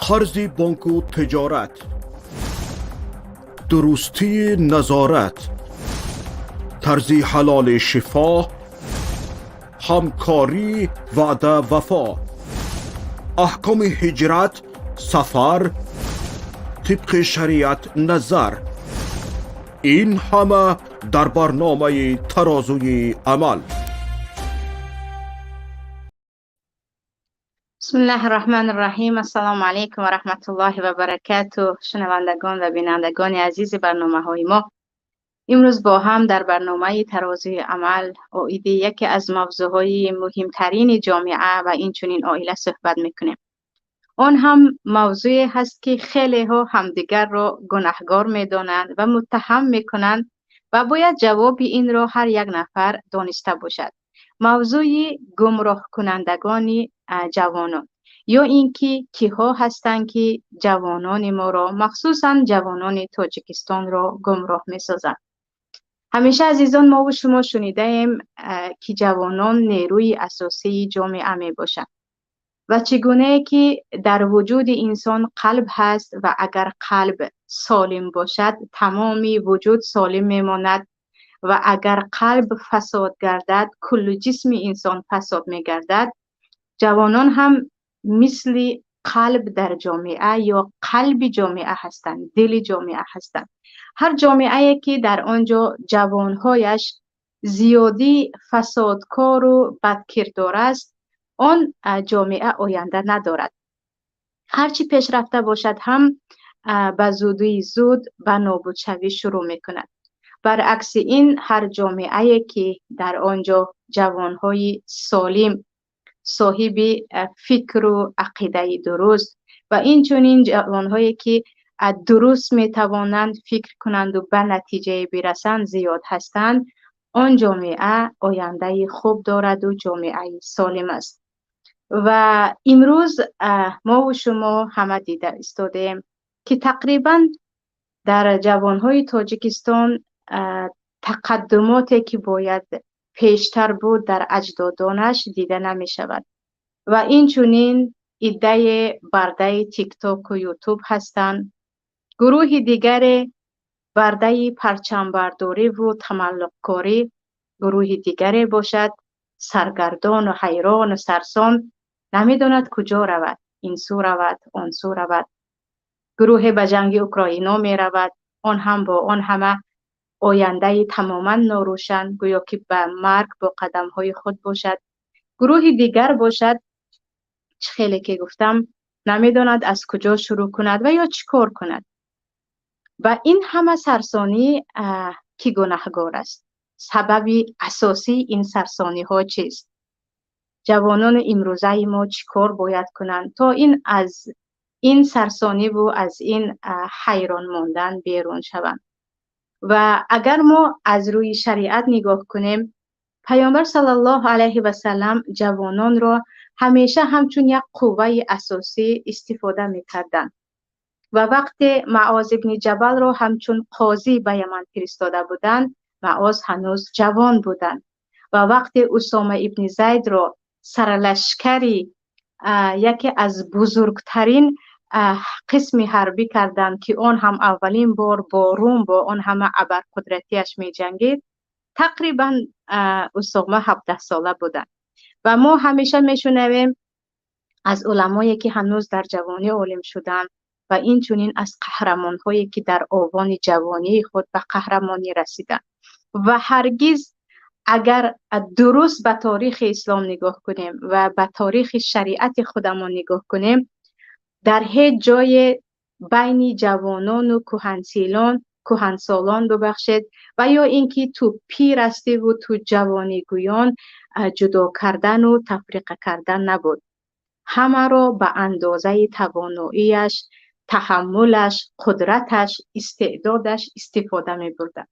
Қарзи бонку тиҷорат, дурустии назорат, тарзи ҳалоли шифо, ҳамкорӣ, ваъда, вафо, аҳкоми ҳиҷрат, сафар тибқи шариат назар, ин ҳама дар барномаи «Тарозуи амал». بسم الله الرحمن الرحیم. السلام علیکم و رحمت الله و برکاته. شنوندگان و بینندگان عزیز برنامه های ما، امروز با هم در برنامه ترازوی عمل عاید یکی از موضوعهای مهمترین جامعه و اینچنین عائله صحبت میکنیم. آن هم موضوعی هست که خیلی ها همدیگر را گناهگار میدانند و متهم میکنند و باید جواب این را هر یک نفر دانسته باشد. موضوع گمراه کنندگان جوانان یا اینکه کیها هستند که جوانان ما را، مخصوصا جوانان تاجیکستان را گمراه میسازند. همیشه عزیزان، ما و شما شنیده ایم که جوانان نیروی اساسی جامعه می باشند و چگونه که در وجود انسان قلب هست و اگر قلب سالم باشد، تمامی وجود سالم میماند و اگر قلب فساد گردد، کل جسم انسان فساد میگردد. جوانان هم مثل قلب در جامعه یا قلب جامعه هستند، دل جامعه هستند. هر جامعه که در آنجا جوانهایش زیادی فسادکار و بدکردار است، آن جامعه آینده ندارد. هرچی پیشرفته باشد هم به زودی زود به نابودشوی شروع میکند. برعکس این، هر جامعه که در آنجا جوانهای سالم، صاحب فکر و عقیده درست و این چنین جوانهایی که درست میتوانند فکر کنند و به نتیجه برسند زیاد هستند، آن جامعه آینده خوب دارد و جامعه سالم است. و امروز ما و شما همه دیده ایستادیم که تقریبا در جوانهای تاجیکستان تقدماتی که باید پیشتر بود در اجدادانش دیده نمی شود و این چنین عده برده تیک تاک و یوتیوب هستند، گروه دیگر برده پرچمبرداری و تملقکاری، گروه دیگر باشد سرگردان و حیران و سرسان، نمیداند کجا رود، این سو رود، آن سو رود. گروه به جنگ اوکراین می رود، آن هم با آن همه آینده تماما ناروشن، گویا که به مرگ با قدم های خود باشد. گروه دیگر باشد، خیلی که گفتم، نمیداند از کجا شروع کند و یا چیکار کند. و این همه سرسانی کی گناهگار است؟ سبب اساسی این سرسانی ها چیست؟ جوانان امروزه ما چیکار باید کنند تا این از این سرسانی و از این حیران ماندن بیرون شوند؟ و اگر ما از روی شریعت نگاه کنیم، پیامبر صلی الله علیه و سلم جوانان را همیشه همچون یک قوه اساسی استفاده میکردند و وقتی معاذ ابن جبل را همچون قاضی به یمن فرستاده بودند، معاذ هنوز جوان بودند و وقتی اسامه ابن زید را سرلشکری یکی از بزرگترین قسم حربی کردند که آن هم اولین بار با روم با آن همه ابرقدرتیش می جنگید، تقریبا اسامه 17 ساله بودند. و ما همیشه میشنویم از علمایی که هنوز در جوانی عالم شدند و این چنین از قهرمان‌هایی که در اوان جوانی خود به قهرمانی رسیدند. و هرگز اگر درست به تاریخ اسلام نگاه کنیم و به تاریخ شریعت خودمان نگاه کنیم، در هیچ جای بین جوانان و کهنسالان ببخشید و یا اینکه تو پیر هستی و تو جوانی گویان جدا کردن و تفریق کردن نبود. همه را به اندازه تواناییش، تحملش، قدرتش، استعدادش استفاده می بردن.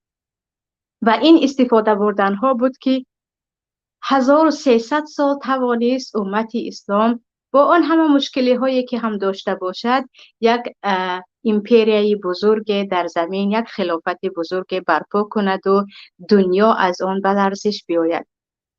و این استفاده بردن ها بود که 1300 سال توانست امت اسلام با آن همه مشکلی هایی که هم داشته باشد، یک امپریای بزرگ در زمین، یک خلافت بزرگ برپا کند و دنیا از آن به لرزش بیاید.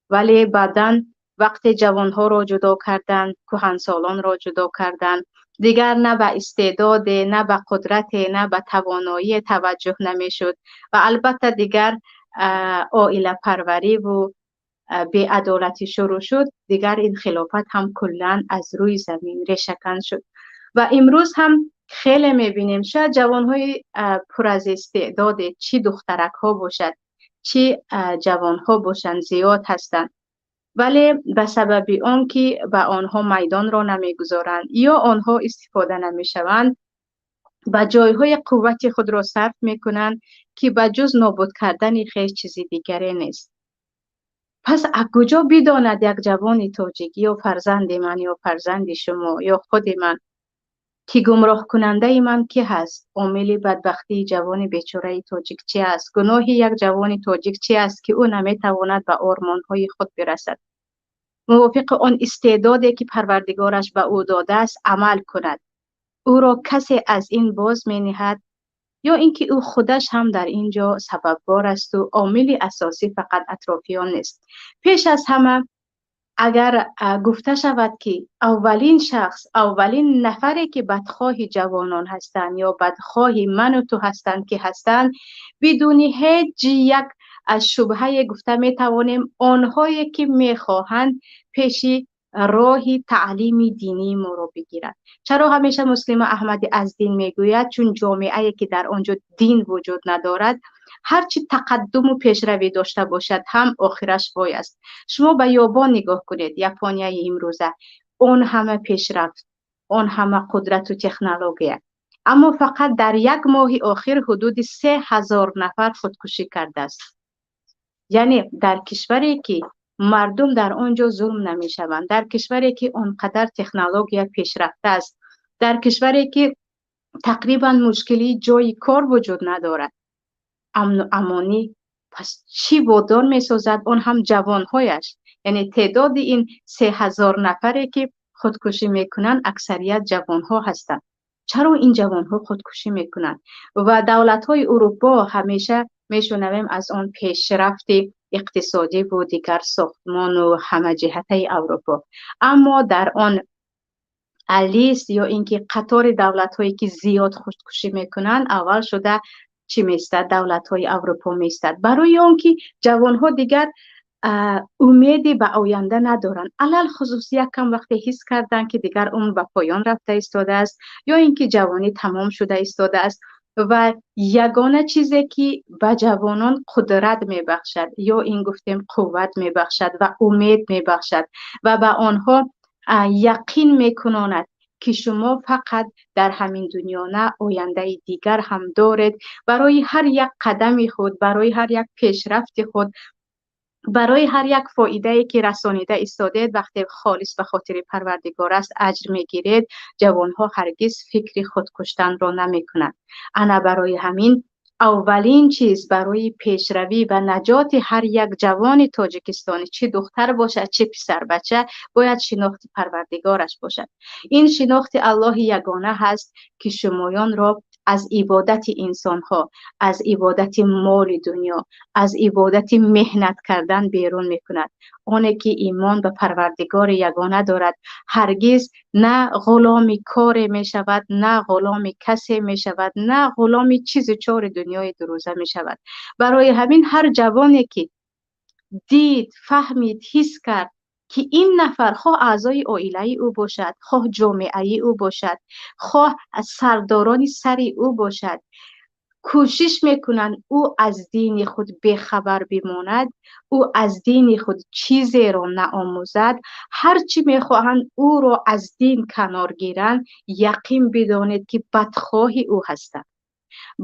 ولی بعداً وقتی Вақте ҷавонҳоро ҷудо карданд, кӯҳансолонро ҷудо карданд, дигар на ба истеъдоде, на ба қудрате, на ба тавоноӣ таваҷҷӯҳ намешуд ва албатта дигар оилапарварӣ ва беадолатӣ шурӯъ шуд. Дигар ин хилофат ҳам куллан аз рӯи замин решакан шуд. Ва имрӯз ҳам хеле мебинем, шояд ҷавонҳои пур аз истеъдоде, чӣ духтаракҳо бошад, чӣ ҷавонҳо бошанд, зиёд ҳастанд, вале ба сабаби он ки ба онҳо майдонро намегузоранд ё онҳо истифода намешаванд, ба ҷойҳои қуввати худро сарф мекунанд, ки ба ҷуз нобуд кардани хеш чизи дигаре нест. Пас аз куҷо бидонад як ҷавони тоҷик ё фарзанди ман ё фарзанди шумо ё худи ман, ки гумроҳкунандаи ман ки ҳаст? Омили бадбахтии ҷавони бечораи тоҷик чи аст? Гуноҳи як ҷавони тоҷик чи аст, ки ӯ наметавонад ба ормонҳои худ бирасад, мувофиқи он истеъдоде ки парвардигораш ба ӯ додааст амал кунад? Ӯро касе аз ин боз мениҳад ё ин ки ӯ худаш ҳам дар ин ҷо сабабгор асту омили асосӣ фақат атрофиён нест? Пеш аз ҳама, агар гуфта шавад, ки аввалин шахс, аввалин нафаре ки бадхоҳи ҷавонон ҳастанд ё бадхоҳи ману ту ҳастанд, ки ҳастанд, бидуни ҳеҷ як аз шубҳае гуфта метавонем, онҳое ки мехоҳанд пеши роҳи таълими динии моро бигиранд. Чаро ҳамеша Муслима Аҳмади аз дин мегӯяд? Чун ҷомеае ки дар он ҷо дин вуҷуд надорад, ҳарчи тақаддуму пешравӣ дошта бошад ҳам, охираш вой аст. Шумо ба Ёбон нигоҳ кунед, Японияи имрӯза, он ҳама пешрафт, он ҳама қудрату технология, аммо фақат дар як моҳи охир ҳудуди 3000 нафар худкушӣ кардааст. Яъне дар кишваре ки мардум дар он ҷо зулм намешаванд, дар кишваре ки он қадар технология пешрафта аст, дар кишваре ки тақрибан мушкилии ҷои кор вуҷуд надорад, амну амонӣ, пас чӣ водор месозад, он ҳам ҷавонҳояш? Яъне теъдоди ин 3000 нафаре ки худкушӣ мекунанд, аксарият ҷавонҳо ҳастанд. Чаро ин ҷавонҳо худкушӣ мекунанд? Ва давлатҳои Урупо, ҳамеша мешунавем аз он пешрафти иқтисодиву дигар сохтмону ҳамаҷиҳатаи Аврупо, аммо дар он лист ё ин ки қатори давлатҳое ки зиёд худкушӣ мекунанд, аввал шуда чӣ меистад? Давлатҳои Аврупо меистад. Барои он ки ҷавонҳо дигар умеде ба оянда надоранд, алалхусус якам вақте ҳис карданд, ки дигар умр ба поён рафта истодааст ё ин ки ҷавонӣ тамом шуда истодааст. Ва ягона чизе ки ба ҷавонон қудрат мебахшад ё ин гуфтем қувват мебахшад ва умед мебахшад ва ба онҳо яқин мекунонад, ки шумо фақат дар ҳамин дунё на, ояндаи дигар ҳам доред, барои ҳар як қадами худ, барои ҳар як пешрафти худ, барои ҳар як фоидае ки расонида истодед, вақте холис ба хотири Парвардигор аст, аҷр мегиред. Ҷавонҳо ҳаргиз фикри худкуштанро намекунанд. Ана барои ҳамин аввалин чиз барои пешравӣ ва наҷоти ҳар як ҷавони тоҷикистонӣ, чӣ духтар бошад, чӣ писарбача, бояд шинохти Парвардигораш бошад. Ин шинохти Аллоҳи ягона ҳаст, ки шумоёнро аз ибодати инсонҳо, аз ибодати моли дунё, аз ибодати меҳнат кардан берун мекунад. Оне ки имон ба Парвардигори ягона дорад, ҳаргиз на ғуломи коре мешавад, на ғуломи касе мешавад, на ғуломи чизу чори дунёи дурӯза мешавад. Барои ҳамин ҳар ҷавоне ки дид, фаҳмид, ҳис кард, ки ин нафар, хоҳ аъзои оилаи ӯ бошад, хоҳ ҷомеаи ӯ бошад, хоҳ аз сардорони сари ӯ бошад, кӯшиш мекунанд ӯ аз дини худ бехабар бимонад, ӯ аз дини худ чизеро наомӯзад, ҳар чӣ мехоҳанд ӯро аз дин канор гиранд, яқин бидонед, ки бадхоҳи ӯ ҳастанд,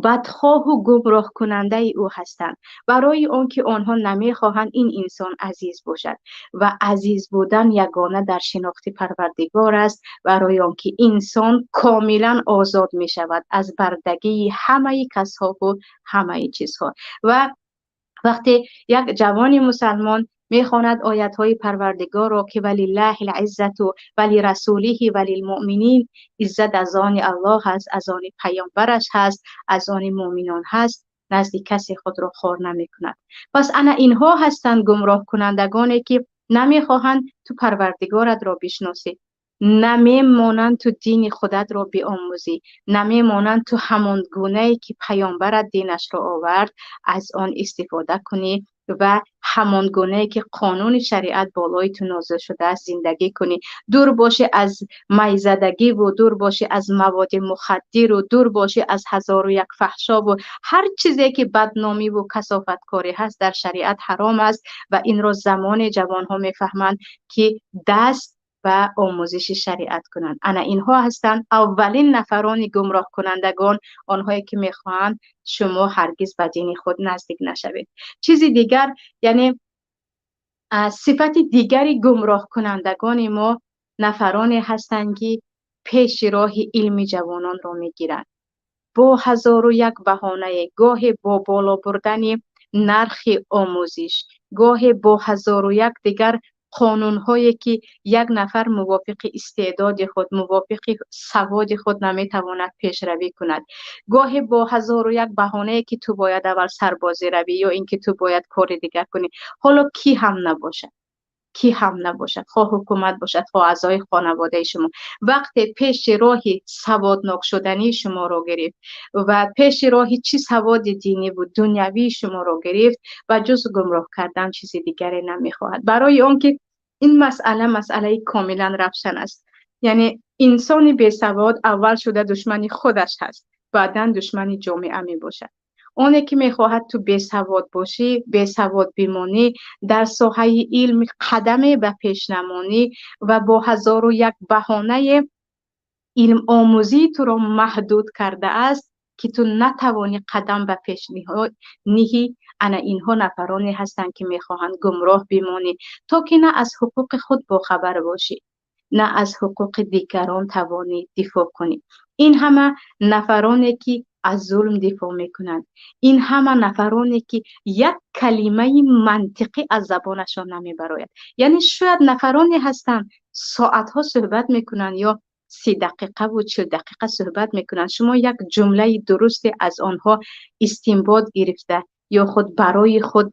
бадхоҳу гумроҳкунандаи ӯ ҳастанд, барои он ки онҳо намехоҳанд ин инсон азиз бошад. Ва азиз будан ягона дар шинохти Парвардигор аст, барои он ки инсон комилан озод мешавад аз бардагии ҳамаи касҳову ҳамаи чизҳо. Ва вақте як ҷавони мусалмон мехонад оятҳои Парвардигорро, ки валиллаҳи лиззату ва лирасулиҳи ва лилмуъминин, иззат аз они Аллоҳ ҳаст, аз они паёмбараш ҳаст, аз они муъминон ҳаст, назди касе худро хор намекунад. Пас ана инҳо ҳастанд гумроҳкунандагоне, ки Намехоҳанд ту Парвардигоратро бишносӣ, намемонанд ту дини худатро биомӯзӣ, намемонанд ту ҳамон гунае ки паёмбарат динашро овард аз он истифода кунӣ ва ҳамон гунае ки қонуни шариат болои ту нозил шудааст зиндагӣ кунӣ. Дур бошӣ аз майзадагиву дур бошӣ аз маводи мухаддиру дур бошӣ аз ҳазору як фаҳшову ҳар чизе ки бадномиву касофаткорӣ ҳаст дар шариат ҳаром аст. Ва инро замоне ҷавонҳо мефаҳманд ки даст ба омӯзиши шариат кунанд. Ана инҳо ҳастанд аввалин нафарони гумроҳкунандагон, онҳое ки мехоҳанд шумо ҳаргиз ба дини худ наздик нашавед. Чизи дигар, яъне сифати дигари гумроҳкунандагони мо нафароне ҳастанд ки пеши роҳи илми ҷавононро мегиранд бо ҳазору як баҳонае, гоҳе бо боло бурдани нархи омӯзиш, гоҳе бо ҳазору як дигар қонунҳое ки як нафар мувофиқи истеъдоди худ, мувофиқи саводи худ наметавонад пешравӣ кунад, гоҳе бо ҳазору як баҳонае ки ту бояд аввал сарбозӣ равӣ ё ин ки ту бояд кори дигар кунӣ. Ҳоло кӣ ҳам набошад, кӣ ҳам набошад, хоҳ ҳукумат бошад, хоҳ аъзои хонаводаи шумо, вақте пеши роҳи саводнок шудани шуморо гирифт ва пеши роҳи чӣ саводи динӣ буд, дунявии шуморо гирифт, ба ҷуз гумроҳ кардан чизи дигаре намехоҳад. Барои он ки ин масъала масъалаи комилан равшан аст, яъне инсони бесавод аввал шуда душмани худаш ҳаст, баъдан душмани ҷомеа мебошад. Оне ки мехоҳад ту бесавод бошӣ, бесавод бимонӣ, дар соҳаи илм қадаме ба пеш намонӣ ва бо ҳазору як баҳонае илмомӯзии туро маҳдуд кардааст ки ту натавонӣ қадам ба пеш ниҳӣ. Ана инҳо нафароне ҳастанд ки мехоҳанд гумроҳ бимонӣ, то ки на аз ҳуқуқи худ бохабар бошӣ, на аз ҳуқуқи дигарон тавонӣ дифоъ кунӣ. Ин ҳама нафароне ки аз зулм дифоъ мекунанд, ин ҳама нафароне ки як калимаи мантиқӣ аз забонашон намебарояд. Яъне шояд нафароне ҳастанд соатҳо суҳбат мекунанд ё 30 дақиқаву 40 дақиқа суҳбат мекунанд, шумо як ҷумлаи дурусте аз онҳо истинбот гирифта ё худ барои худ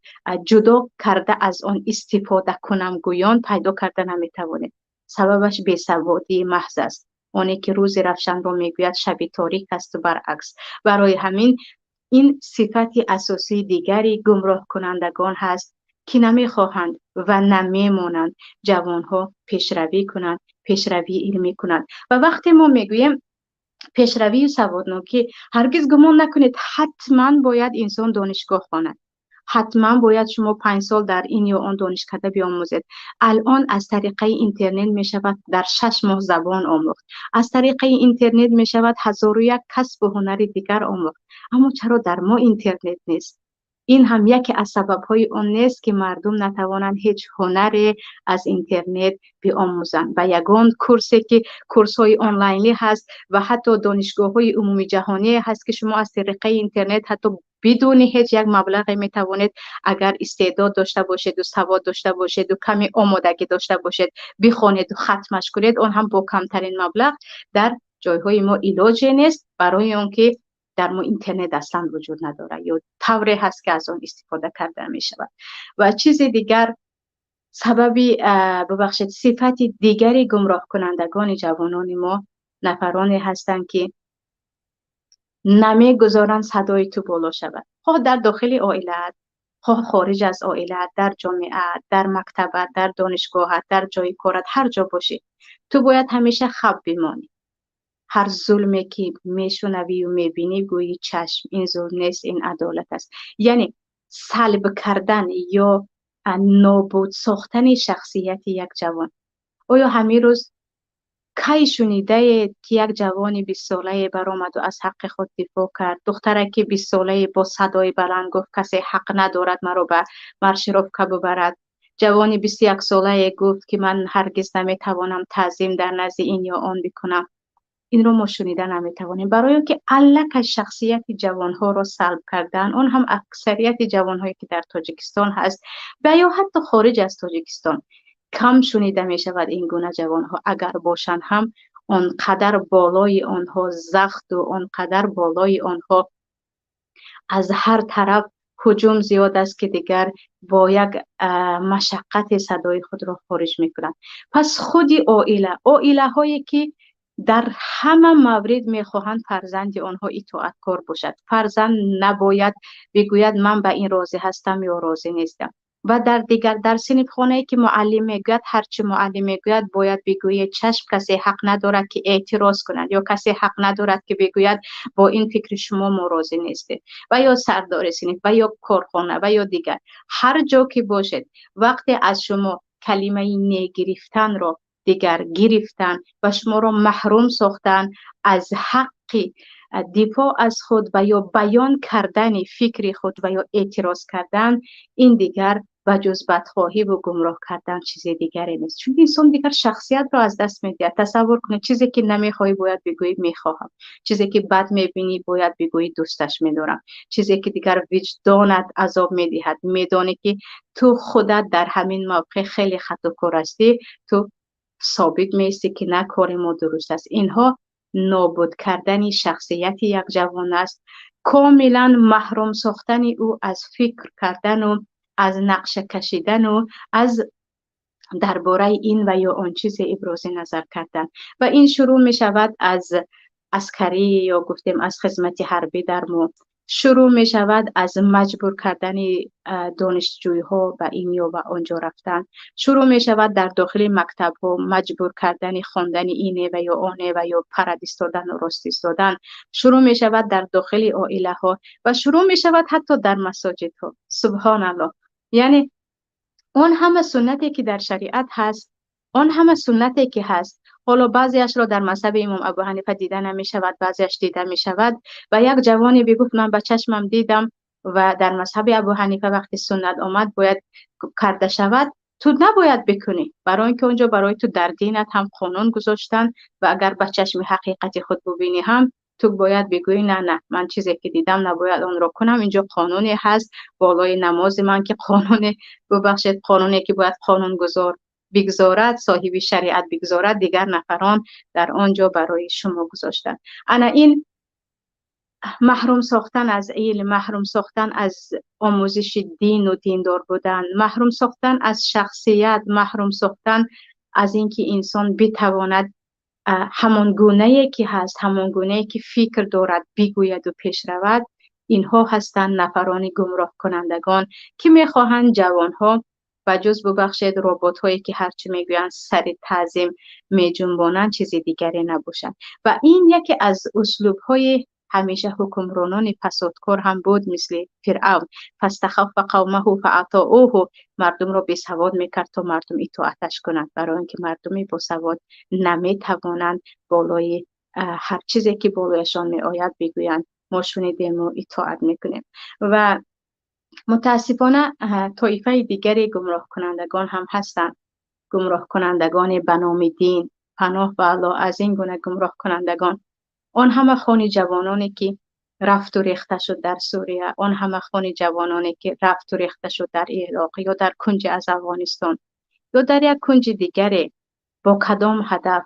ҷудо карда аз он истифода кунам гӯён пайдо карда наметавонед. Сабабаш бесаводии маҳз аст. Оне ки рӯзи равшанро мегӯяд шаби торик асту баръакс. Барои ҳамин ин сифати асосии дигари гумроҳкунандагон ҳаст ки намехоҳанд ва намемонанд ҷавонҳо пешравӣ кунанд, пешравии илмӣ кунанд. Ва вақте мо мегӯем пешравию саводнокӣ, ҳаргиз гумон накунед ҳатман бояд инсон донишгоҳ хонад, ҳатман бояд шумо 5 сол дар ин ё он донишкада биомӯзед. Алон аз тариқаи интернет мешавад дар 6 моҳ забон омӯхт, аз тариқаи интернет мешавад 1001 касбу ҳунари дигар омӯхт. Аммо чаро дар мо интернет нест? Ин ҳам яке аз сабабҳои он нест ки мардум натавонанд ҳеҷ ҳунаре аз интернет биомӯзанд. Ба ягон курсе ки курсҳои онлайнӣ ҳаст ва ҳатто донишгоҳҳои умумиҷаҳоние ҳаст ки шумо аз тариқаи интернет ҳатто бидуни ҳеҷ як маблағе метавонед, агар истеъдод дошта бошеду савод дошта бошеду каме омодагӣ дошта бошед, бихонеду хатмаш кунед, он ҳам бо камтарин маблағ. Дар ҷойҳои мо илоҷе нест, барои он ки дар мо интернет аслан вуҷуд надорад ё тавре ҳаст ки аз он истифода карда мешавад. Ва чизи дигар, сабаби, бубахшед, сифати дигари гумроҳкунандагони ҷавонони мо нафароне ҳастанд ки намегузоранд садои ту боло шавад, хоҳ дар дохили оилаат, хоҳ хориҷ аз оилаат, дар ҷомеаат, дар мактабат, дар донишгоҳат, дар ҷои корат, ҳар ҷо бошӣ, ту бояд ҳамеша хаб бимонӣ. Ҳар зулме ки мешунавию мебинӣ, гӯйи чашм, ин зулм нест, ин адолат аст. Яъне салб кардан ё нобуд сохтани шахсияти як ҷавон. Оё ҳамин рӯз кай шунидаед ки як ҷавони 20-солае баромаду аз ҳаққи худ дифоъ кард? Духтараки 20-солае бо садои баланд гуфт касе ҳақ надорад маро ба маршировка бубарад. Ҷавони 21-солае гуфт ки ман ҳаргиз наметавонам таъзим дар назди ин ё он бикунам. Инро мо шунида наметавонем, барои он ки аллакай шахсияти ҷавонҳоро салб кардан, он ҳам аксарияти ҷавонҳое ки дар Тоҷикистон ҳаст ва ё ҳатто хориҷ аз Тоҷикистон кам шунида мешавад. Ин гуна ҷавонҳо агар бошанд ҳам, он қадар болои онҳо захту он қадар болои онҳо аз ҳар тараф ҳуҷум зиёд аст, ки дигар бо як машаққат садои худро хориҷ мекунанд. Пас худи оила, оилаҳое ки дар ҳама маврид мехоҳанд фарзанди онҳо итоаткор бошад, фарзанд набояд бигӯяд ман ба ин розӣ ҳастам ё розӣ нестам. Ва дар дигар, дар синфхонае ки муаллим мегӯяд, ҳарчи муаллим мегӯяд бояд бигӯяд чашм, касе ҳақ надорад ки эътироз кунад ё касе ҳақ надорад ки бигӯяд бо ин фикри шумо мо розӣ нестем. Ва ё сардори синф ва ё корхона ва ё дигар ҳар ҷо ки бошед, вақте аз шумо калимаи не гирифтанро дигар гирифтан ва шуморо маҳрум сохтан аз ҳаққи дифоъ аз худ ва ё баён кардани фикри худ ва ё эътироз кардан, ин дигар ба ҷуз бадхоҳӣ ва гумроҳ кардан чизи дигаре нест. Чун инсон дигар шахсиятро аз даст медиҳад. Тасаввур кунед, чизе ки намехоҳӣ бояд бигӯӣ мехоҳам, чизе ки бад мебинӣ бояд бигӯӣ дӯсташ медорам, чизе ки дигар виҷдонат азоб медиҳад, медонӣ ки ту худат дар ҳамин мавқеъ хеле хатокор ҳастӣ, ту собит меистӣ ки на, кори мо дуруст аст. Инҳо нобуд кардани шахсияти як ҷавон аст, комилан маҳрум сохтани ӯ аз фикр кардану аз нақша кашидану аз дар бораи ин ва ё он чизе ибрози назар кардан. Ва ин шурӯъ мешавад аз аскарӣ ё гуфтем аз хизмати ҳарбӣ дар мо, шурӯъ мешавад аз маҷбур кардани донишҷӯйҳо ба ин ё ба он ҷо рафтан, шурӯъ мешавад дар дохили мактабҳо маҷбур кардани хондани ине ва ё оне ва ё парад истодан ва рост истодан, шурӯъ мешавад дар дохили оилаҳо ва шурӯъ мешавад ҳатто дар масоҷидҳо. Субҳоналлоҳ. Яъне он ҳама суннате ки дар шариат ҳаст, он ҳама суннате ки ҳаст, ҳоло баъзеашро дар мазҳаби имом Абу Ҳанифа дида намешавад, баъзеаш дида мешавад. Ва як ҷавоне бигуфт ман ба чашмам дидам ва дар мазҳаби Абу Ҳанифа вақти суннат омад бояд карда шавад, ту набояд бикунӣ, барои инки онҷо барои ту дар динат ҳам қонун гузоштанд ва агар ба чашми ҳақиқати худ бубинӣ ҳам ту бояд бигӯӣ на, на, ман чизе ки дидам набояд онро кунам, инҷо қонуне ҳаст болои намози ман ки қонуне, бубахшед, қонуне ки бояд қонунгузор бигзорад, соҳиби шариат бигзорад, дигар нафарон дар он ҷо барои шумо гузоштанд. Ана ин маҳрум сохтан аз илм, маҳрум сохтан аз омӯзиши дину диндор будан, маҳрум сохтан аз шахсият, маҳрум сохтан аз инки инсон битавонад ҳамон гунае ки ҳаст, ҳамон гунае ки фикр дорад бигӯяд ва пеш равад, инҳо ҳастанд нафарони гумроҳкунандагон ки мехоҳанд ҷавонҳо ба ҷуз, бубахшед, роботҳое ки ҳарчи мегӯянд сари таъзим меҷунбонанд, чизи дигаре набошанд. Ва ин яке аз услубҳои ҳамеша ҳукмронони фасодкор ҳам буд, мисли Фиръавн. Фастахаффа қавмаҳу фаатоуҳу, мардумро бесавод мекард то мардум итоаташ кунанд, барои инки мардуми босавод наметавонанд болои ҳар чизе ки болояшон меояд бигӯянд мо шунидем ва итоат мекунем. Ва мутаассифона тоифаи дигари гумроҳкунандагон ҳам ҳастанд, гумроҳкунандагони ба номи дин. Паноҳ ба Аллоҳ аз ин гуна гумроҳкунандагон. Он ҳама хони ҷавононе ки рафту рехта шуд дар Сурия, он ҳама хони ҷавононе ки рафту рехта шуд дар Ироқ ё дар кунҷи аз Афғонистон ё дар як кунҷи дигаре, бо кадом ҳадаф?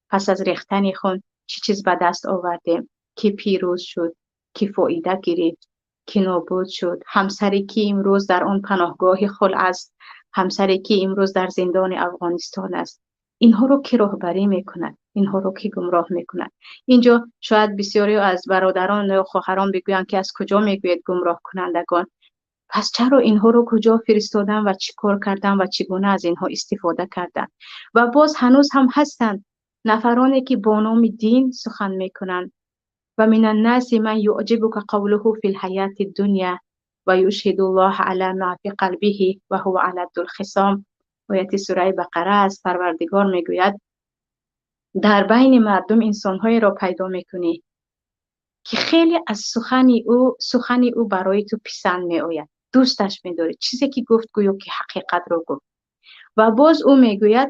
Пас аз рехтани хун чӣ чиз ба даст овардем? Ки пирӯз шуд, ки фоида гирифт, ки нобуд шуд? Ҳамсаре ки имрӯз дар он паноҳгоҳи хул аст, ҳамсаре ки имрӯз дар зиндони Афғонистон аст, инҳоро ки роҳбарӣ мекунад? Инҳоро ки гумроҳ мекунад? Инҷо шояд бисёре аз бародарон ё хоҳарон бигӯянд ки аз куҷо мегӯед гумроҳкунандагон? Пас чаро инҳоро куҷо фиристодан ва чӣ кор кардан ва чӣ гуна аз инҳо истифода кардан? Ва боз ҳанӯз ҳам ҳастанд нафароне ки бо номи дин сухан мекунанд. Ва минан-наси ман юъҷибука қавлуҳу фил ҳаяти дунё ва юшҳидуллоҳа ала ма фи қалбиҳи ва ҳува аладдул хисом. Ояти сураи Бақара аст. Парвардигор мегӯяд дар байни мардум инсонҳоеро пайдо мекунӣ ки хеле аз сухани ӯ барои ту писанд меояд, дӯсташ медорӣ, чизе ки гуфт гӯё ки ҳақиқатро гуфт. Ва боз ӯ мегӯяд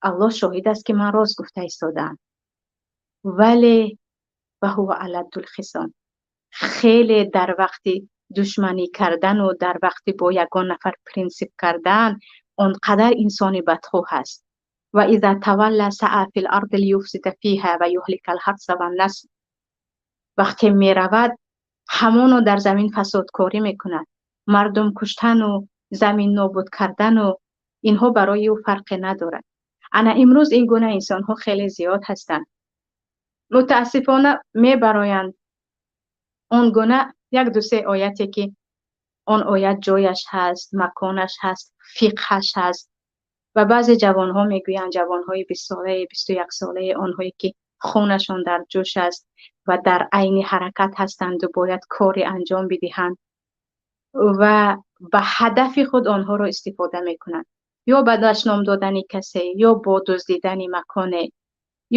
Аллоҳ шоҳид аст ки ман рост гуфта истодаам, вале ва ҳува аладдул хисом, хеле дар вақти душманӣ кардан ва дар вақти бо ягон нафар принсип кардан он қадар инсони бадхоҳ аст. Ва иза тавалла саъа фил арди лиюфсида фиҳа ва юҳлика алҳарса ваннасл, вақте меравад ҳамоно дар замин фасодкорӣ мекунад, Мардум куштану замин нобуд кардану инҳо барои ӯ фарқе надорад. Ана имрӯз ин гуна инсонҳо хеле зиёд ҳастанд. Мутаассифона, мебароянд он гуна як ду се ояте, ки он оят ҷояш ҳаст, маконаш ҳаст, фиқҳаш ҳаст. Ва баъзе ҷавонҳо мегӯянд, ҷавонҳои 20-солаи, 21-солаи, онҳое ки хунашон дар ҷӯш аст ва дар айни ҳаракат ҳастанду бояд коре анҷом бидиҳанд ва ба ҳадафи худ онҳоро истифода мекунанд, ё ба дашном додани касе, ё бо дуздидани маконе,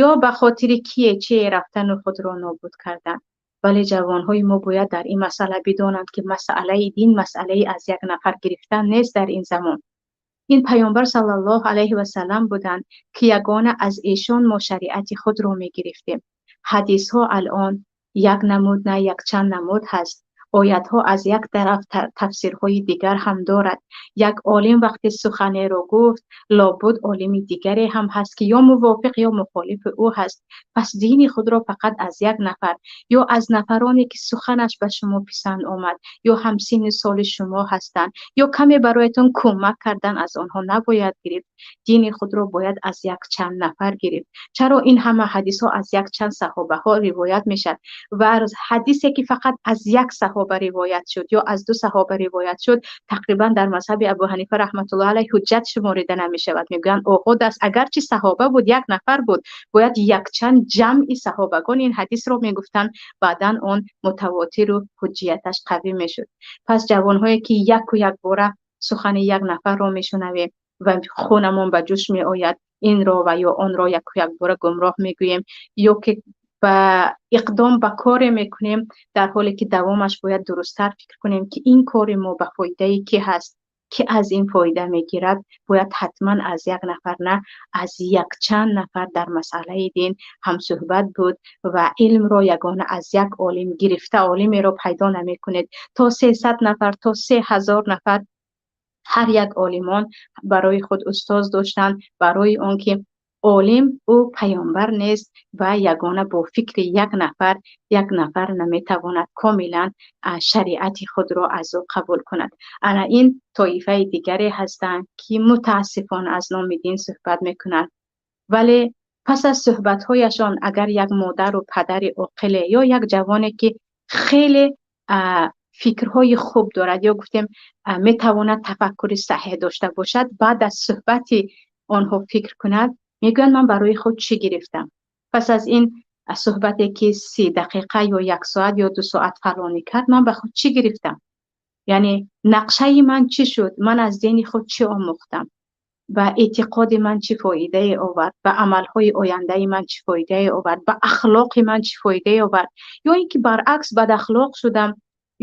ё ба хотири кие чие рафтану худро нобуд кардан. Вале ҷавонҳои мо бояд дар ин масъала бидонанд, ки масъалаи дин масъалаи аз як нафар гирифтан нест дар ин замон. Ин Паёмбар саллаллоҳу алайҳи васаллам буданд, ки ягона аз эшон мо шариати худро мегирифтем. Ҳадисҳо алон як намуд на, якчанд намуд ҳаст. Оятҳо аз як тараф тафсирҳои дигар ҳам дорад. Як олим вақте суханеро гуфт, лобуд олими дигаре ҳам ҳаст, ки ё мувофиқ, ё мухолифи ӯ ҳаст. Пас дини худро фақат аз як нафар ё аз нафароне, ки суханаш ба шумо писанд омад, ё ҳамсинни соли шумо ҳастанд, ё каме бароятон кӯмак кардан, аз онҳо набояд гирифт. Дини худро бояд аз якчанд нафар гирифт. Чаро ин ҳама ҳадисҳо аз якчанд саҳобаҳо ривоят мешавад? Ва ҳадисе, ки фақат аз як саҳоба ривоят шуд ё аз ду саҳоба ривоят шуд, тақрибан дар мазҳаби Абу Ҳанифа раҳматуллоҳи алайҳ ҳуҷҷат шуморида намешавад. Мегӯянд, оҳод аст, агарчи саҳоба буд, як нафар буд, бояд якчанд ҷамъи саҳобагон ин ҳадисро мегуфтанд, баъдан он мутавотиру ҳуҷҷияташ қавӣ мешуд. Пас ҷавонҳое, ки яку якбора сухани як нафарро мешунавем ва хунамон ба ҷӯш меояд, инро ва ё онро яку якбора гумроҳ мегӯем ё ки ба иқдом ба коре мекунем, дар ҳоле ки давомаш бояд дурусттар фикр кунем, ки ин кори мо ба фоидаи кӣ ҳаст, ки аз ин фоида мегирад. Бояд ҳатман аз як нафар на, аз якчанд нафар дар масъалаи дин ҳамсӯҳбат буд ва илмро ягона аз як олим гирифта олимеро пайдо намекунед. То 300 нафар, то 3000 нафар ҳар як олимон барои худ устоз доштанд, барои он ки олим ӯ паёмбар нест ва ягона бо фикри як нафар як нафар наметавонад комилан шариати худро аз ӯ қабул кунад. Ана ин тоифаи дигаре ҳастанд, ки мутаассифона аз номи дин суҳбат мекунанд, вале пас аз суҳбатҳояшон агар як модару падари оқиле ё як ҷавоне, ки хеле фикрҳои хуб дорад ё гуфтем, метавонад тафаккури саҳеҳ дошта бошад, баъд аз суҳбати онҳо фикр кунад, мегӯянд: «Ман барои худ чӣ гирифтам пас аз ин суҳбате, ки 30 дақиқа ё як соат ё 2 соат фалонӣ кард? Ман ба худ чӣ гирифтам? Яъне нақшаи ман чӣ шуд? Ман аз дини худ чӣ омӯхтам? Ба эътиқоди ман чӣ фоидае овард? Ба амалҳои ояндаи ман чӣ фоидае овард? Ба ахлоқи ман чӣ фоидае овард? Ё ин ки баръакс бадахлоқ шудам,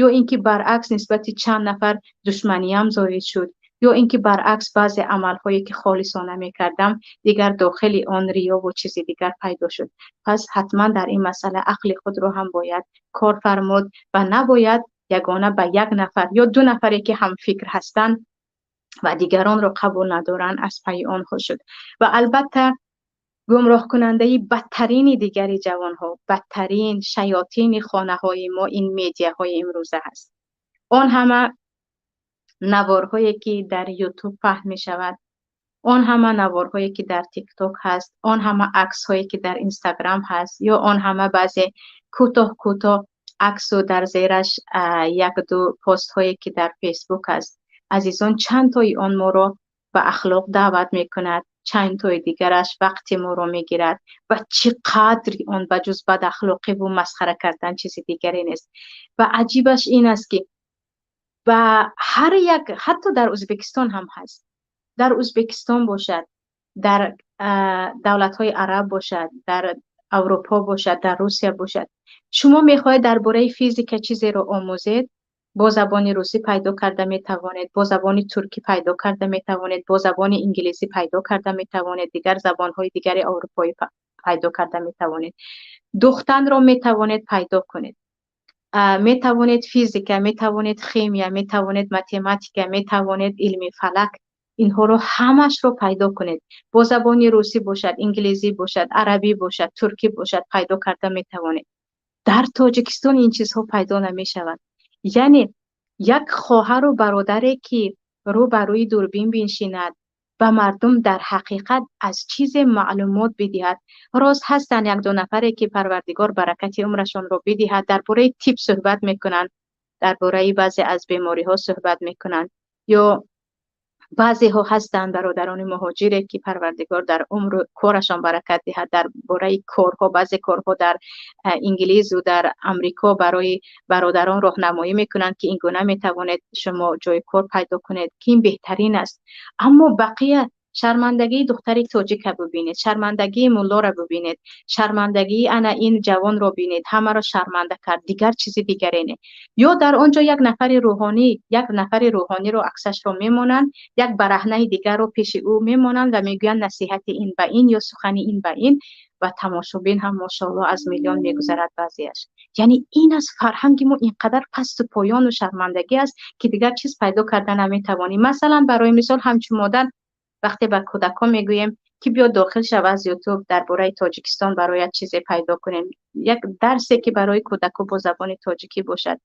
ё ин ки баръакс нисбати чанд нафар душманиям зоид шуд, ё ин ки баръакс баъзе амалҳое, ки холисона мекардам, дигар дохили он риёву чизи дигар пайдо шуд?» Пас ҳатман дар ин масъала ақли худро ҳам бояд кор фармуд ва набояд ягона ба як нафар ё ду нафаре, ки ҳамфикр ҳастанд ва дигаронро қабул надоранд, аз пайи онҳо шуд. Ва албатта, гумроҳкунандаи бадтарини дигари ҷавонҳо, бадтарин шаётини хонаҳои мо ин медиаҳои имрӯза ҳаст. Он ҳама наворҳое, ки дар Ютуб паҳн мешавад, он ҳама наворҳое, ки дар Тикток ҳаст, он ҳама аксҳое, ки дар Инстаграм ҳаст, ё он ҳама баъзе кӯтоҳ кӯтоҳ аксу дар зераш як ду постҳое, ки дар Фейсбук аст, азизон, чанд тои он моро ба ахлоқ даъват мекунад, чанд тои дигараш вақти моро мегирад ва чӣ қадри он ба ҷуз бадахлоқиву масхара кардан чизи дигаре нест. Ва аҷибаш ин аст, ки ба ҳар як, ҳатто дар Ӯзбекистон ҳам ҳаст, дар Ӯзбекистон бошад, дар давлатҳои араб бошад, дар Аврупо бошад, дар Русия бошад, шумо мехоҳед дар бораи физика чизеро омӯзед, бо забони русӣ пайдо карда метавонед, бо забони туркӣ пайдо карда метавонед, бо забони инглизӣ пайдо карда метавонед, дигар забонҳои дигари аврупоӣ пайдо карда метавонед, духтанро метавонед пайдо кунед, метавонед физика, метавонед химия, метавонед математика, метавонед илми фалак, инҳоро ҳамашро пайдо кунед. Бо забони русӣ бошад, инглизӣ бошад, арабӣ бошад, туркӣ бошад, пайдо карда метавонед. Дар Тоҷикистон ин чизҳо пайдо намешаванд. Яъне Як хоҳару бародаре, ки рӯ ба рӯи дурбин биншинад, ба мардум дар ҳақиқат аз чизе маълумот бидиҳад. Рост, ҳастанд як-ду нафаре, ки Парвардигор баракати умрашонро бидиҳад, дар бораи тиб суҳбат мекунанд, дар бораи баъзе аз бемориҳо суҳбат мекунанд, ё баъзеҳо ҳастанд бародарони муҳоҷире, ки Парвардигор дар умру корашон баракат диҳад, дар бораи корҳо, баъзе корҳо дар Инглизу дар Амрико барои бародарон роҳнамоӣ мекунанд, ки ин гуна метавонед шумо ҷои кор пайдо кунед, ки ин беҳтарин аст. Аммо бақия, шармандагии духтари тоҷика бубинед, шармандагии муллоро бубинед, шармандагии ана ин ҷавонро бинед, ҳамаро шарманда кард, дигар чизи дигаре не. Ё дар он ҷо як нафари рӯҳониро аксашро мемонанд, як бараҳнаи дигарро пеши ӯ мемонанд ва мегӯянд насиҳати ин ба ин ё сухани ин ба ин, ва тамошобин ҳам, мошоалло, аз миллион мегузарад баъзеаш. Яъне ин аз фарҳанги мо инқадар пасту поёну шармандагӣ аст, ки дигар чиз пайдо карда наметавонем. Масалан, барои мисол, ҳамчун модар вақте ба кӯдакҳо мегӯем, ки биё дохил шав аз Ютуб, дар бораи Тоҷикистон барояд чизе пайдо кунем, як дарсе, ки барои кӯдакҳо бо забони тоҷикӣ бошад,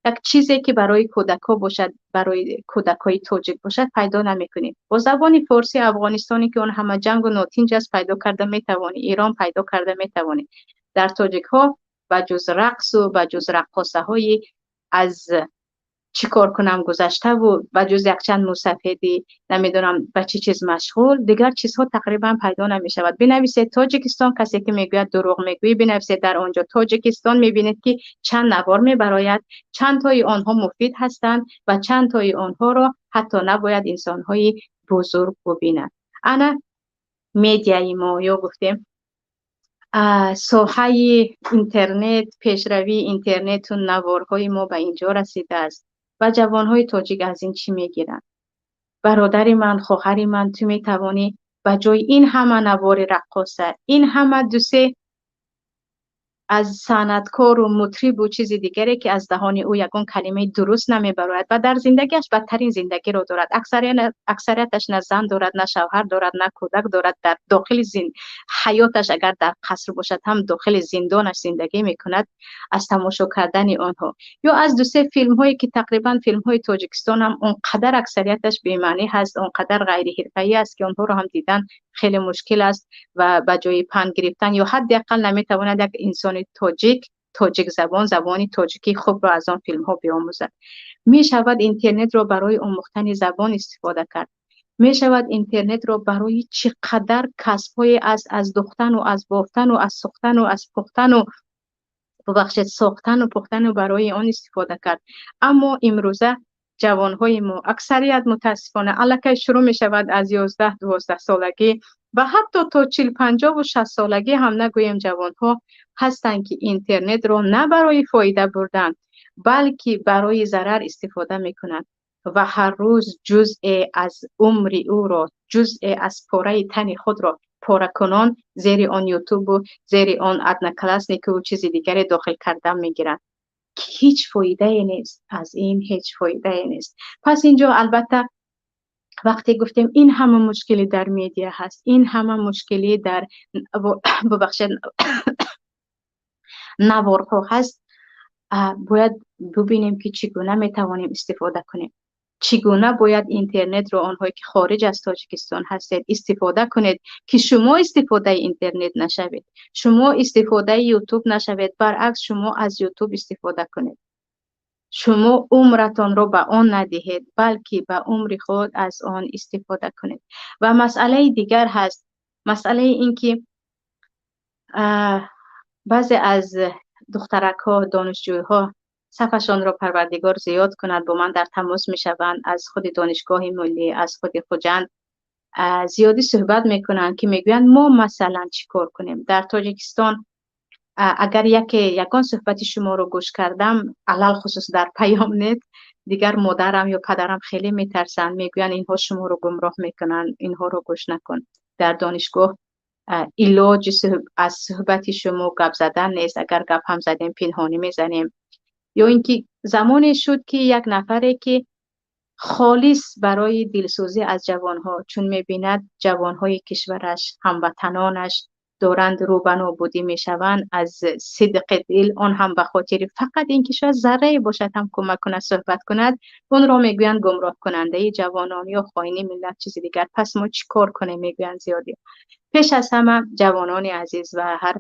як чизе, ки барои кӯдакҳо бошад, барои кӯдакҳои тоҷик бошад, пайдо намекунем. Бо забони форсӣ Афғонистоне, ки он ҳама ҷангу нотинҷ аст, пайдо карда метавонӣ, Эрон пайдо карда метавонӣ. Дар тоҷикҳо ба ҷуз рақсу ба ҷуз раққосаҳои аз чӣ кор кунам гузаштаву ба ҷуз якчанд мусафеди намедонам ба чӣ чиз машғул, дигар чизҳо тақрибан пайдо намешавад. Бинависед Тоҷикистон, касе ки мегӯяд дурӯғ мегӯӣ, бинависед дар он ҷо Тоҷикистон, мебинед, ки чанд навор мебарояд, чанд тои онҳо муфид ҳастанд ва чанд тои онҳоро ҳатто набояд инсонҳои бузург бубинанд. Ана медиаи мо, ё гуфтем соҳаи интернет, пешравии интернету наворҳои мо ба инҷо расидааст ва ҷавонҳои тоҷик аз ин чӣ мегиранд? Бародари ман, хоҳари ман, ту метавонӣ ба ҷои ин ҳама навори раққоса, ин ҳама дусе аз санъаткору мутрибу чизи дигаре, ки аз даҳони ӯ ягон калимаи дуруст намебарояд ва дар зиндагиаш бадтарин зиндагиро дорад, аксарияташ на зан дорад, на шавҳар дорад, на кӯдак дорад, дар дохили ҳаёташ агар дар қаср бошад ҳам, дохили зиндонаш зиндагӣ мекунад. Аз тамошо кардани онҳо ё аз дусе филмҳое, ки тақрибан филмҳои Тоҷикистон ҳам он қадар аксарияташ бемаънӣ ҳаст, он қадар ғайриҳирфаӣ аст, ки онҳоро ҳам дидан хеле мушкил аст ва ба ҷои панд гирифтан ё ҳадди ақал наметавонад як инсони тоҷик, тоҷик забон, забони тоҷикии хубро аз он филмҳо биомӯзад. Мешавад интернетро барои омӯхтани забон истифода кард. Мешавад интернетро барои чӣ қадар касбҳое аст, аз духтану аз бофтану аз сухтану аз пухтану, бубахшед, сохтану пухтану барои он истифода кард. Аммо имрӯза ҷавонҳои мо аксарият, мутаассифона, аллакай шурӯъ мешавад аз 11-12 солагӣ ва ҳатто то 40, 50-ву 60 солагӣ ҳам нагӯем, ҷавонҳо ҳастанд, ки интернетро на барои фоида бурдан, балки барои зарар истифода мекунанд ва ҳар рӯз ҷузъе аз умри ӯро, ҷузъе аз пораи тани худро поракунон зери он Ютубу зери он Однокласснику чизи дигаре дохил кардан мегиранд, ки ҳеҷ фоидае нест аз ин, ҳеҷ фоидае нест. Пас инҷо, албатта, вақте гуфтем, ин ҳама мушкилӣ дар медиа ҳаст, ин ҳама мушкилӣ дар, бубахшед, наворҳо ҳаст, бояд бубинем, ки чӣ гуна метавонем истифода кунем, чӣ гуна бояд интернетро онҳое, ки хориҷ аз Тоҷикистон ҳастед, истифода кунед, ки шумо истифодаи интернет нашавед, шумо истифодаи Ютуб нашавед, баръакс, шумо аз Ютуб истифода кунед. Шумо умратонро ба он надиҳед, балки ба умри худ аз он истифода кунед. Ва масъалаи дигар ҳаст, масъалаи ин ки баъзе аз духтаракҳо, донишҷӯйҳо, сафашонро Парвардигор зиёд кунад, бо ман дар тамос мешаванд аз худи Донишгоҳи миллӣ, аз худи Хуҷанд зиёдӣ суҳбат мекунанд, ки мегӯянд, мо масалан чӣ кор кунем дар Тоҷикистон? Агар яке ягон суҳбати шуморо гӯш кардам, алалхусус дар Паёмнет, дигар модарам ё падарам хеле метарсанд, мегӯянд, инҳо шуморо гумроҳ мекунанд, инҳоро гӯш накун. Дар донишгоҳ илоҷи аз суҳбати шумо гап задан нест, агар гап ҳам задем, пинҳонӣ мезанем. Ё ин ки замоне шуд, ки як нафаре, ки холис барои дилсӯзӣ аз ҷавонҳо, чун мебинад ҷавонҳои кишвараш, ҳамватанонаш доранд рӯ ба нобудӣ мешаванд аз сидқи дил, он ҳам ба хотири фақат инки шояд заррае бошад ҳам кӯмак кунад, суҳбат кунад, онро мегӯянд гумроҳкунандаи ҷавонон ё хоини миллат, чизи дигар. Пас мо чӣ кор кунем, мегӯянд зиёдӣ. Пеш аз ҳама ҷавонони азиз ва ҳар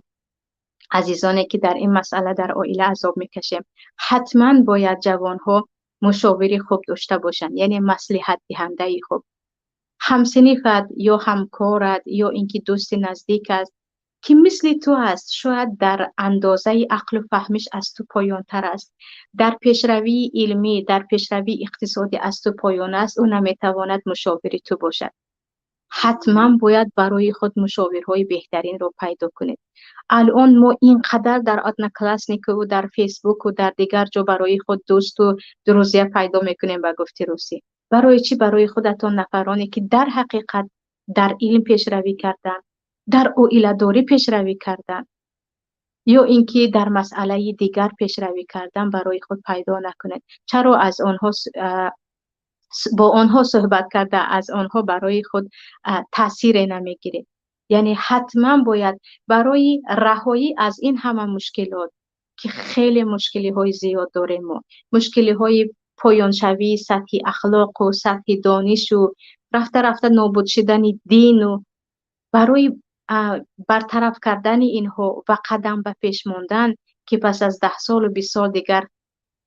азизоне ки дар ин масъала дар оила азоб мекашем, ҳатман бояд ҷавонҳо мушовири хуб дошта бошанд, яъне маслиҳатдиҳандаи хуб. Ҳамсинифат ё ҳамкорат ё инки дӯсти наздик аст ки мисли ту аст, шояд дар андозаи ақлу фаҳмиш аз ту поёнтар аст, дар пешравии илмӣ, дар пешравии иқтисодӣ аз ту поён аст, ӯ наметавонад мушовири ту бошад. Ҳатман бояд барои худ мушовирҳои беҳтаринро пайдо кунед. Алон мо инқадар дар Одноклассникову дар Фейсбуку дар дигар ҷо барои худ дӯсту друзья пайдо мекунем, ба гуфти русӣ. Барои чӣ барои худатон нафароне ки дар ҳақиқат дар илм пешравӣ карданд, дар оиладорӣ пешравӣ карданд ё инки дар масъалаи дигар пешравӣ кардан барои худ пайдо накунед? Чаро аз онҳо бо онҳо суҳбат карда, аз онҳо барои худ таъсире намегиред? Яъне ҳатман бояд барои раҳоӣ аз ин ҳама мушкилот, ки хеле мушкилиҳои зиёд дорем мо, мушкилиҳои поёншавии сатҳи ахлоқу сатҳи донишу рафта-рафта нобуд шудани дину, барои бартараф кардани инҳо ва қадам ба пеш мондан, ки пас аз 10 солу 20 сол дигар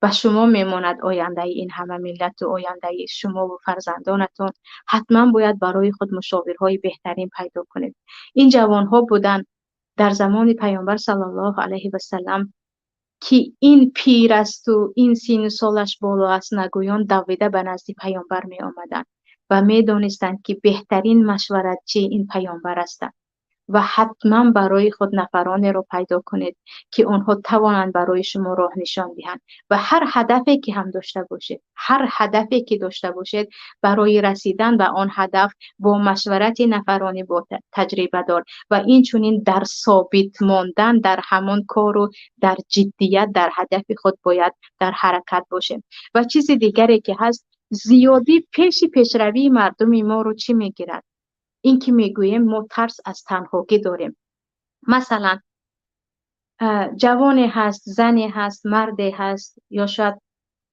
ба шумо мемонад ояндаи ин ҳама миллату ояндаи шумову фарзандонатон, ҳатман бояд барои худ мушовирҳои беҳтарин пайдо кунед. Ин ҷавонҳо буданд дар замони Паёмбар саллаллоҳу алайҳи васаллам, ки ин пир асту ин сину солаш боло аст нагӯён, давида ба назди Паёмбар меомаданд ва медонистанд, ки беҳтарин машваратчӣ ин Паёмбар ҳастанд. Ва ҳатман барои худ нафаронеро пайдо кунед, ки онҳо тавонанд барои шумо роҳ нишон диҳанд. Ва ҳар ҳадафе ки ҳам дошта бошед, ҳар ҳадафе ки дошта бошед, барои расидан ба он ҳадаф бо машварати нафарони бо таҷрибадор ва инчунин дар собит мондан дар ҳамон кору дар ҷиддият дар ҳадафи худ бояд дар ҳаракат бошем. Ва чизи дигаре ки ҳаст, зиёдӣ пеши пешравии мардуми моро чӣ мегирад? Ин ки мегӯем мо тарс аз танҳогӣ дорем. Масалан, ҷавоне ҳаст, зане ҳаст, марде ҳаст ё шояд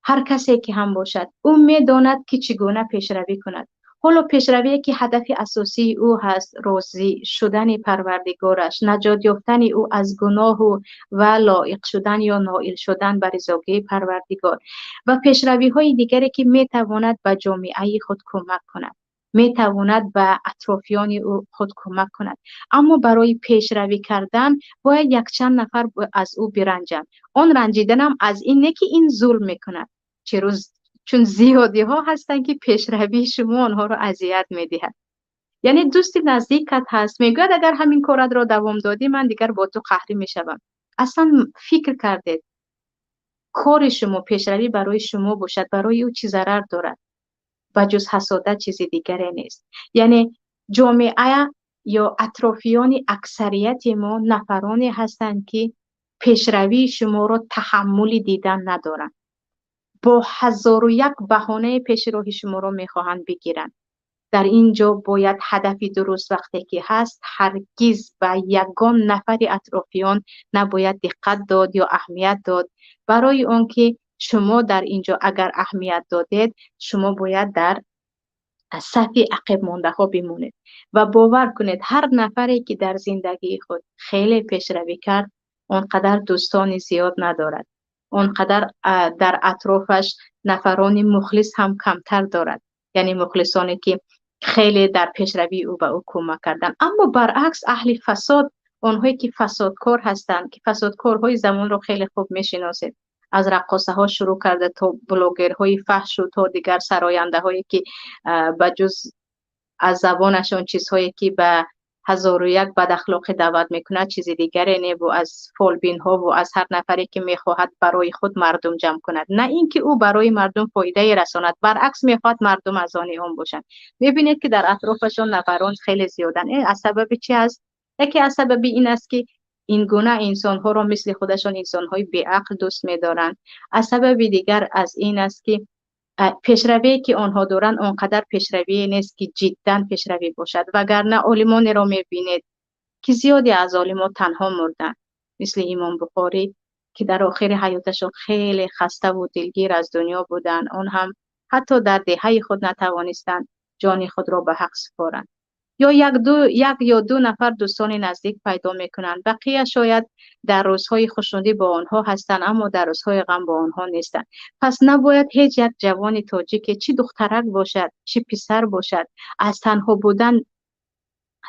ҳар касе ки ҳам бошад, ӯ медонад ки чӣ гуна пешравӣ кунад. Ҳоло пешравие ки ҳадафи асосии ӯ ҳаст, розӣ шудани Парвардигораш, наҷот ёфтани ӯ аз гуноҳу ва лоиқ шудан ё ноил шудан ба ризогии Парвардигор ва пешравиҳои дигаре ки метавонад ба ҷомеаи худ кӯмак кунад, метавонад ба атрофиёни ӯ худ кӯмак кунад. Аммо барои пешравӣ кардан бояд якчанд нафар аз ӯ биранҷанд. Он ранҷиданам аз ин не ки ин зулм мекунад, чун зиёдиҳо ҳастанд ки пешравии шумо онҳоро азият медиҳад. Яъне дӯсти наздикат ҳаст, мегӯяд агар ҳамин коратро давом додӣ, ман дигар бо ту қаҳрӣ мешавам. Аслан фикр кардед, кори шумо пешравӣ барои шумо бошад, барои ӯ чӣ зарар дорад? Ба ҷуз ҳасодат чизи дигаре нест. Яъне ҷомеа ё атрофиёни аксарияти мо нафароне ҳастанд, ки пешравии шуморо таҳаммули дидан надоранд. Бо 1001 баҳонаи пеши роҳи шуморо мехоҳанд бигиранд. Дар ин ҷо бояд ҳадафи дуруст вақте ки ҳаст, ҳаргиз ба ягон нафари атрофиён набояд диққат дод ё аҳамият дод. Барои он ки шумо дар ин ҷо агар аҳамият додед, шумо бояд дар сафи ақибмондаҳо бимонед. Ва бовар кунед, ҳар нафаре ки дар зиндагии худ хеле пешравӣ кард, он қадар дӯстони зиёд надорад, он қадар дар атрофаш нафарони мухлис ҳам камтар дорад, яъне мухлисоне ки хеле дар пешравии ӯ ба ӯ кӯмак карданд. Аммо баръакс аҳли фасод, онҳое ки фасодкор ҳастанд, ки фасодкорҳои замонро хеле хуб мешиносед, аз раққосаҳо шурӯъ карда то блогерҳои фаҳшу то дигар сарояндаҳое ки ба ҷуз аз забонашон чизҳое ки ба 1001 бадахлоқӣ даъват мекунад, чизи дигаре не, бу аз фолбинҳову аз ҳар нафаре ки мехоҳад барои худ мардум ҷамъ кунад, на ин ки ӯ барои мардум фоидае расонад, баръакс мехоҳад мардум аз они он бошанд. Мебинед ки дар атрофашон нафарон хеле зиёданд. Аз сабаби чи аст? Яке аз сабаби ин аст ки ин гуна инсонҳоро мисли худашон инсонҳои беақл дӯст медоранд. Аз сабаби дигар аз ин аст ки пешравие ки онҳо доранд он қадар пешравие нест ки ҷиддан пешравӣ бошад. Вагарна олимонеро мебинед, Ки зиёде аз олимо танҳо мурданд, мисли Имом Бухорӣ, ки дар охири ҳаёташон хеле хаставу дилгир аз дунё буданд. Он ҳам ҳатто дар деҳаи худ натавонистанд ҷони худро ба ҳақ супоранд. Ё як ё ду нафар дӯстони наздик пайдо мекунанд, бақия шояд дар рӯзҳои хушнудӣ бо онҳо ҳастанд, аммо дар рӯзҳои ғам бо онҳо нестанд. Пас набояд ҳеҷ як ҷавони тоҷике, чӣ духтарак бошад, чӣ писар бошад, аз танҳо будан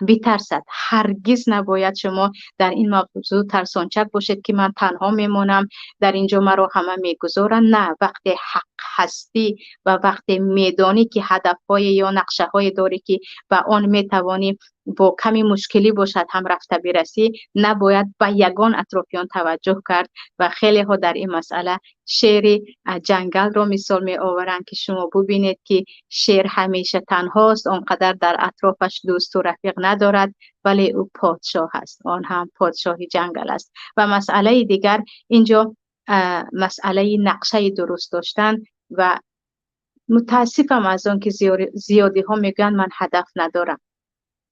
битарсад. Ҳаргиз набояд шумо дар ин мавзӯъ тарсончак бошед, ки ман танҳо мемонам, дар ин ҷо маро ҳама мегузоранд. На, вақте ҳақ ҳастӣ ва вақте медонӣ, ки ҳадафҳое ё нақшаҳое дорӣ, ки ба он метавонӣ бо ками мушкилӣ бошад ҳам рафта бирасӣ, набояд ба ягон атрофиён таваҷҷӯҳ кард. Ва хелеҳо дар ин масъала шери ҷангалро мисол меоваранд, ки шумо бубинед, ки шер ҳамеша танҳост, он қадар дар атрофаш дӯсту рафиқ надорад, вале ӯ подшоҳ аст, он ҳам подшоҳи ҷангал аст. Ва масъалаи дигар инҷо масъалаи нақшаи дуруст доштан. Ва мутаассифам аз он, ки зиёдиҳо мегӯянд, ман ҳадаф надорам.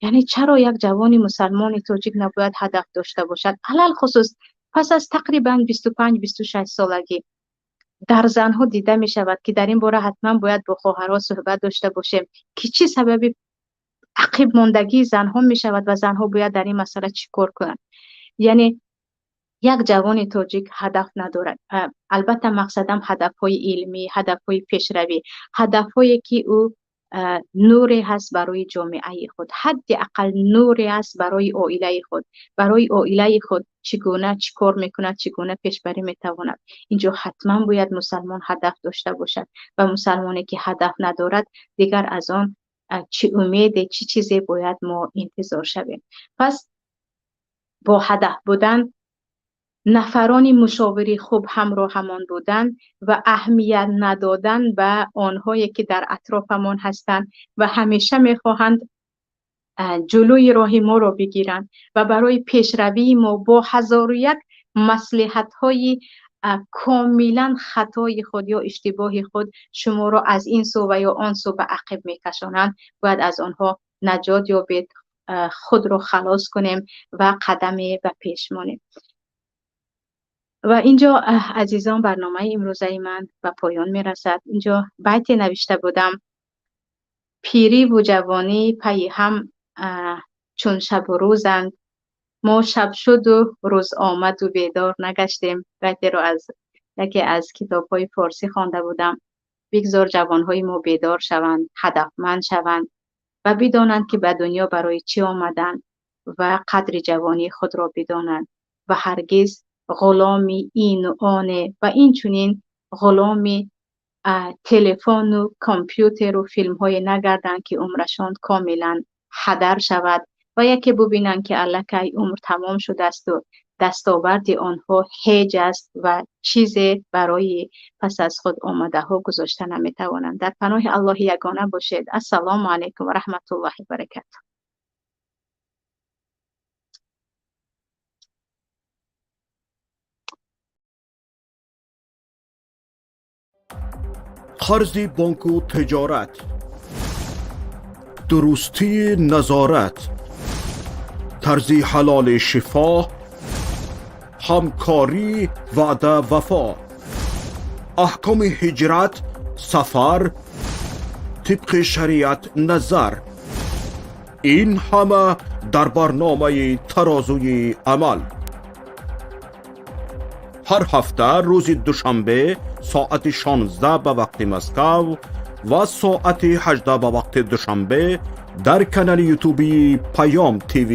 Яъне чаро як ҷавони мусалмони тоҷик набояд ҳадаф дошта бошад, алалхусус пас аз тақрибан 25-26 солагӣ? Дар занҳо дида мешавад, ки дар ин бора ҳатман бояд бо хоҳарҳо суҳбат дошта бошем, ки чӣ сабаби ақибмондагии занҳо мешавад ва занҳо бояд дар ин масъала чӣ кор кунанд. Яъне як ҷавони тоҷик ҳадаф надорад. Албатта, мақсадам ҳадафҳои илмӣ, ҳадафҳои пешравӣ, ҳадафҳое, ки ӯ нуре ҳаст барои ҷомеаи худ, ҳадди ақал нуре аст барои оилаи худ. Барои оилаи худ чӣ гуна, чӣ кор мекунад, чӣ гуна пешбарӣ метавонад. Инҷо ҳатман бояд мусалмон ҳадаф дошта бошад. Ва мусалмоне, ки ҳадаф надорад, дигар аз он чӣ умеде, чӣ чизе бояд мо интизор шавем? Пас бо ҳадаф будан, нафарони мушовири хуб ҳамроҳамон будан ва аҳамият надодан ба онҳое, ки дар атрофамон ҳастанд ва ҳамеша мехоҳанд ҷулӯи роҳи моро бигиранд ва барои пешравии мо бо ҳазору як маслиҳатҳои комилан хатои худ ё иштибоҳи худ шуморо аз ин сӯ ва ё он сӯ ба ақиб мекашонанд, бояд аз онҳо наҷот ёбед, худро халос кунем ва қадаме ба пеш монем. Ва инҷо, азизон, барномаи имрӯзаи ман ба поён мерасад. Инҷо байте навишта будам: пириву ҷавонӣ пайи ҳам чун шабу рӯзанд, мо шаб шуду рӯз омаду бедор нагаштем. Байтеро аз яке аз китобҳои форсӣ хонда будам. Бигзор ҷавонҳои мо бедор шаванд, ҳадафманд шаванд ва бидонанд, ки ба дунё барои чӣ омаданд, ва қадри ҷавонии худро бидонанд ва ҳаргиз ғуломи ину оне ва инчунин ғуломи телефону компютеру филмҳое нагарданд, ки умрашон комилан ҳадар шавад ва яке бубинанд, ки аллакай умр тамом шудаасту дастоварди онҳо ҳеҷ аст ва чизе барои пас аз худ омадаҳо гузошта наметавонанд. Дар паноҳи Аллоҳи ягона бошед. Ассалому алайкум ва раҳматуллоҳи баракату. Қарзи бонку тиҷорат, дурустии назорат, тарзи ҳалоли шифо, ҳамкорӣ, ваъда, вафо, аҳкоми ҳиҷрат, сафар, тибқи шариат назар — ин ҳама дар барномаи «Тарозуи амал». Ҳар ҳафта рӯзи душанбе соати 16 ба вақти Москав ва соати 18 ба вақти Душанбе дар канали ютубии «Паём ТВ».